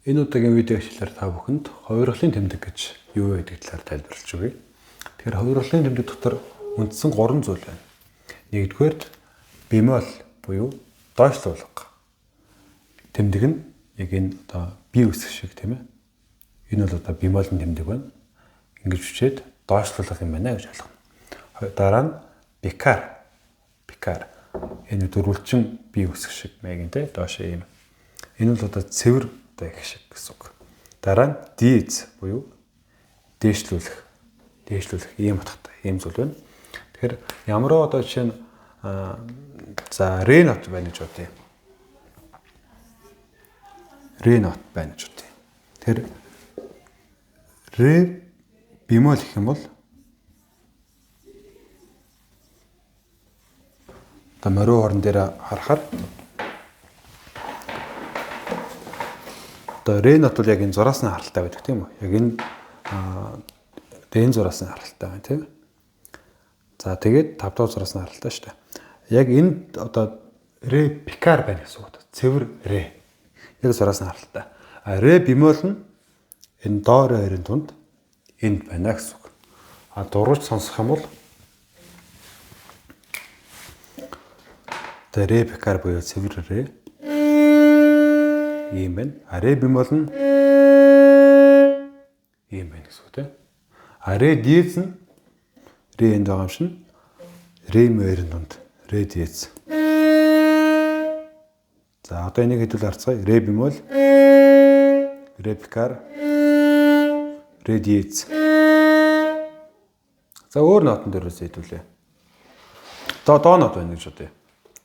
Энэ удаагийн видео хичээлээр та бүхэнд хувиргалын тэмдэг гэж юу вэ гэдэг талаар тайлбарлаж өгье. Тэгэхээр хувиргалын тэмдэг дотор үндсэн 3 зүйл байна. Нэгдүгээрт бемоль буюу доошлуулга. Тэмдэг нь яг энэ одоо би үсэг шиг тийм ээ. Энэ бол одоо бемолын тэмдэг байна. Ингэж бичээд доошлуулах юм байна гэж ойлгоно. Дараа нь бикар. Бикар. Энэ дөрвөлжин би үсэг шиг маягийн тийм доош ийм. Энэ бол одоо цэвэр одоо их шиг гэсэн үг. Дараа нь диез буюу дээшлүүлэх. Дээшлүүлэх ийм утгатай ийм зүйл байна. Тэгэхээр ямар одоо жишээ нь за ре нот байна гэж бодъё. Ре нот байна гэж бодъё. Тэгэхээр ре бемоль гэх юм бол одоо морио хорон дээр харахаар одоо ре нот бол яг энэ зураас нь харалтай байдаг тийм үү? Яг энэ одоо энэ зураас нь харалтай байна тийм. За тэгээд 5 дахь зураас нь харалтай шүү дээ. Яг энд одоо ре пикар байна гэсэн үг. Цэвэр ре. Яг зураас нь харалтай. А ре бемоль нь энэ доо ре хоёрын дунд энд байна гэсэн үг. А дургуйч сонсох юм бол одоо ре пикар буюу цэвэр ре ийм байна. А ре бемоль нь ийм байна гэсэн үг тийм. А ре диез нь ре энд байгаа юм шин ре мөрийн дунд ре диез. За одоо энийг хэдүүл харцгаая. Ре бемоль, ре пикар, ре диез. За өөр нотон дээрээс хэдүүлээ. До до нот байна гэж бодъё.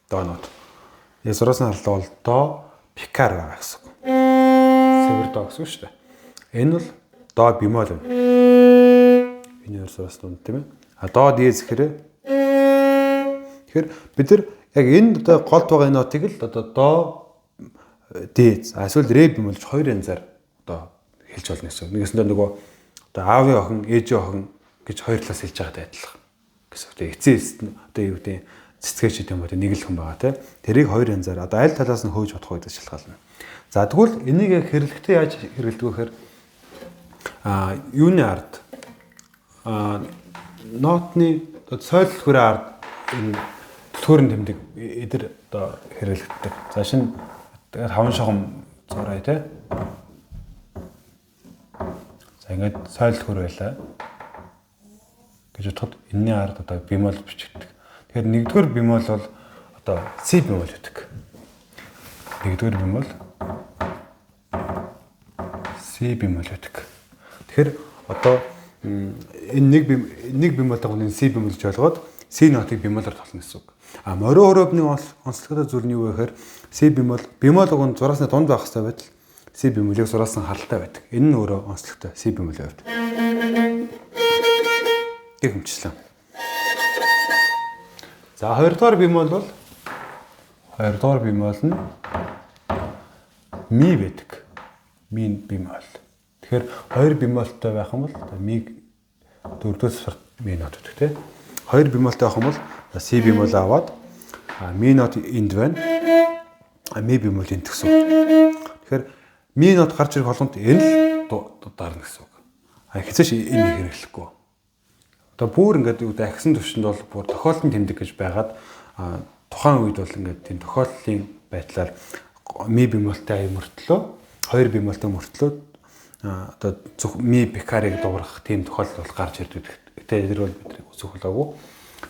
До нот. Яг зураас нь харлаа бол до пикар байгаа гэсэн үг. Цэвэр до гэсэн үг шүү дээ. Энэ бол до бемоль байна. Энэ хоёр зураас дунд тийм ээ. А до диез гэхээр тэгэхээр бид нар яг энэ одоо голд байгаа энэ нотыг л одоо до диез эсвэл ре бемоль хоёр янзаар одоо хэлж болно гэсэн үг. Нэгэсэндээ нөгөө одоо аавын охин, ээжийн охин гэж хоёр талаас хэлж байгаатай адилхан гэсэн үг. Тэгээ эцсийн эцэст нь одоо юу гэдэг цэцгээч гэдэг юм уу нэг л хүн байгаа тийм. Тэрийг хоёр янзаар одоо аль талаас нь хөөж бодох вэ гэдэг шалтгаална. За тэгвэл энийг яг хэрэглэхдээ яаж хэрэглэдэг вэ гэхээр юуны ард нотны одоо сойлтгөрийн ард энэ түлхүүрийн тэмдэг эдэр одоо хэрэглэгддэг. За шинэ таван шахам зураа тий. За ингээд сойлтгөр байлаа гэж бодоход энэний ард одоо бемоль бичигддэг. Тэгэхээр нэгдүгээр бемоль бол одоо си бемоль гэдэг. Нэгдүгээр бемоль си бемоль гэдэг. Тэгэхээр одоо энэ нэг бемольтэйг нь си бемоль гэж ойлгоод си нотыг бемолоор толно гэсэн үг. А морио хөрөөбний онцлогтой зүйл нь юу вэ гэхээр си бемоль бемоль уг нь зураасны дунд байх хэрэгтэй байтал си бемолийг зураас нь харалтай байдаг. Энэ нь өөрөө онцлогтой си бемолийн хувьд. Гэх мэтчлэн. За хоёрдугаар бемоль бол хоёрдугаар бемоль нь ми байдаг. Ми бемоль. Тэгэхээр хоёр бемольтой байх юм бол миг дөрөвдүгээр цифрт ми нот гэдэг тийм. Хоёр бемольтой байх юм бол си бемоль аваад ми нот энд байна. Ми бемоль энд гэсэн үг. Тэгэхээр ми нот гарч ирэх болгонд энэ л дарна гэсэн үг. А хэзээ ч энэ хэрэглэхгүй. Одоо бүр ингээд юу ахисан төвшөнд бол бүр тохиолдсон тэмдэг гэж байгаад тухайн үед бол ингээд тийм тохиолдлын байдлаар ми бемольтой мөртлөө хоёр бемольтой мөртлөө одоо зөв ми пикарыг дуурах тийм тохиолдол бол гарч ирдэг. Гэтэ тэр бол бидний үсэх болоогүй.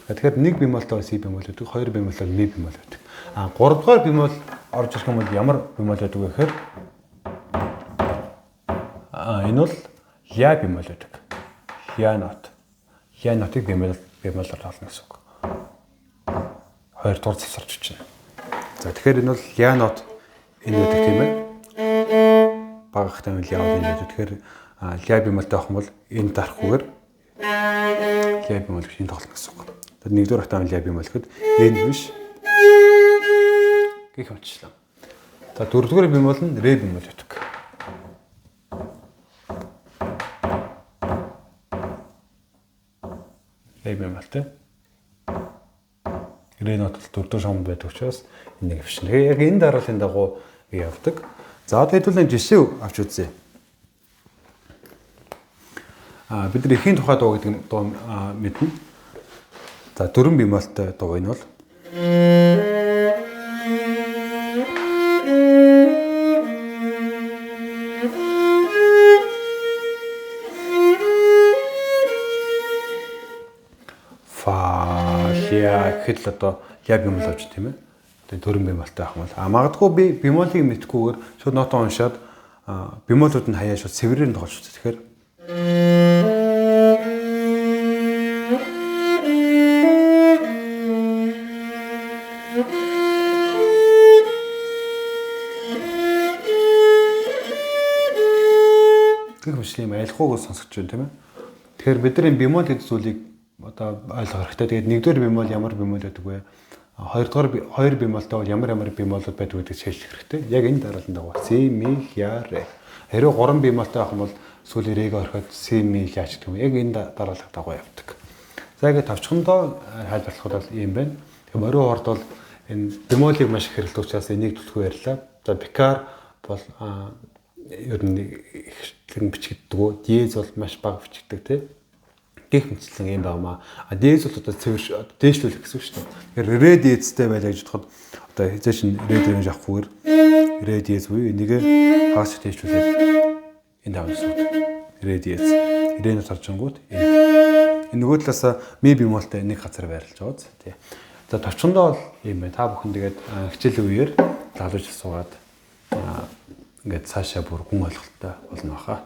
Тэгэхээр нэг бемольтой си бемоль гэдэг, хоёр бемольтой ми бемоль гэдэг. А гуравдугаар бемоль орж ирэх юм бол ямар бемоль гэдэг вэ гэхээр энэ бол ля бемоль гэдэг. Ля нот. Ля нотыг бемолоор тоолно гэсэн үг. Хоёрдугаар завсарч бичнэ. За тэгэхээр энэ бол ля нот энэ байдаг тийм ээ. Бага ихтэй ля бол энэ байдаг. Тэгэхээр ля бемольтой авах юм бол энэ дарахгүйгээр ля бемоль гэж энэ тоглоно гэсэн үг. Тэгэхээр нэгдүгээр октавын ля бемоль гэхэд энэ биш гэх мэтчлэн. За дөрөвдүгээр бемоль нь ре бемоль байдаг. Ре бемоль тийм. Ре нот бол дөрөвдүгээр шугамд байдаг учраас энийг бичнэ. Тэгэхээр яг энэ дарааллын дагуу явдаг. За одоо хэдүүлэн жишээ авч үзье. Бид нар эхийн тухай дуу гэдэг дуу мэднэ. За 4 бемолтой дуу энэ бол. Фа, ля гэхэд л одоо ля бемол авч тийм ээ. Одоо 4 бемолтой байх юм бол. А магадгүй би бемолыг мэдхгүйгээр шууд нотоо уншаад бемолууд нь хаяа шууд цэврээр нь тоглож үзье. Тэгэхээр гэх мэт юм айлхууг сонсогч байна тийм ээ. Тэгэхээр бид нар энэ бемол гэдэг зүйлийг одоо ойлгох хэрэгтэй. Тэгээд нэгдүгээр бемол ямар бемол байдаг вэ? Хоёрдугаар хоёр бемолтой бол ямар ямар бемолууд байдаг гэдгийг шийдлэх хэрэгтэй. Яг энэ дараалан дагуу си, ми, ля, ре. Хэрвээ 3 бемолтой байх юм бол сүүлийн рег орхиод си, ми, ля гэдэг юм. Яг энэ дараалал дагуу явдаг. За ингээд товчхондоо тайлбарлахад бол ийм байна. Тэгэхээр морин хуурд бол энэ бемолыг маш их хэрэглэдэг учраас энийг түлхүү ярьлаа. За бикар бол ер нь ихлэн бичигддэг. Диез бол маш бага бичигддэг тий. Гэх мэтчлэн юм байгаамаа. А диез бол одоо цэвэр дээшлүүлэх гэсэн үг шүү дээ. Тэгэхээр ре диезтэй байлаа гэж бодоход одоо хизээ шин ре дээр авахгүйгээр ре диез буюу энийг хагас дээшлүүлээд энэ тавна гэсэн үг. Ре диез. Рэний таржингууд энэ. Энэ нөгөө талаас ми бемолтой нэг газар байрлаж байгаа биз тий. За товчхондоо бол ийм байна. Та бүхэн тэгээд хичээлийн үеэр залууж суугаад ингээд цаашаа бүр гүн ойлголттой болно баха.